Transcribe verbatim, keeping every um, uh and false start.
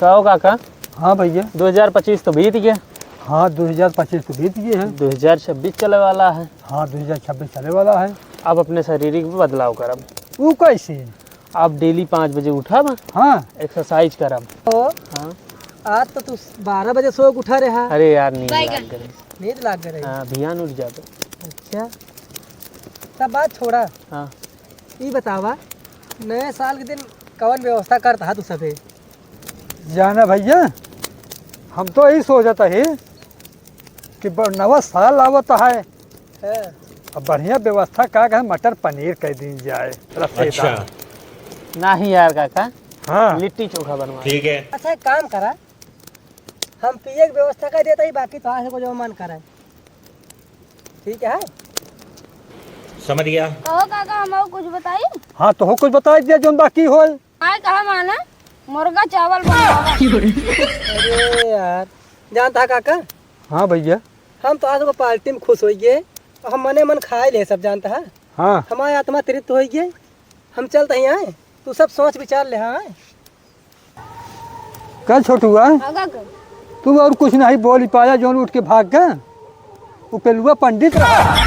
कहो काका। हाँ भइया। दो हजार पच्चीस तो बीत गया। हाँ, दो हजार पच्चीस तो बीत गया है। दो हजार छब्बीस चले वाला है। हाँ, दो हजार छब्बीस चले वाला है। अब अपने शरीर में बदलाव करब। वो कैसे? आप डेली पाँच बजे उठब। हाँ। एक्सरसाइज करब। तो हाँ। आज तो तू बारह बजे सो के उठा रहा। अरे यार, नींद बैगन। लाग गई। नींद लाग गई। हाँ, भियान उठ जाबे। अच्छा, तब बात छोड़ा। हाँ। ई बतावा, नए साल के दिन कवन व्यवस्था करत हा तू सबे? जाना भइया, हम तो यही सोचत ही कि ब-, नवा साल आवत है। हाँ। अब बढ़िया व्यवस्था का कहे, मटर पनीर कर दी जाए, रसेदार। अच्छा। नहीं यार काका, हाँ। लिट्टी चोखा बनवा। ठीक है। अच्छा, एक काम करा, हम पिए के व्यवस्था कर देता ही, बाकी तो आज को जो मन करे। ठीक है? समझ गया। कहो काका, हम और कुछ बताई? हाँ, तो हो कुछ बताई दिया, जोन बाकी होय। आए कहा माना, मुर्गा चावल बनावा। अरे यार, जानता है काका? हाँ भइया। हम तो आज को पार्टी में खुश होइए, हम मने मन खाए ले सब, जानता है? हाँ। हमारी आत्मा तृप्त होइए, हम चलते ही आए, तू सब सोच विचार ले, हाँ? का छोटुआ? हाँ, काका। तू और कुछ नहीं बोल पाया, जोन उठ के भाग गए। वो पेलुआ पंडित रहा।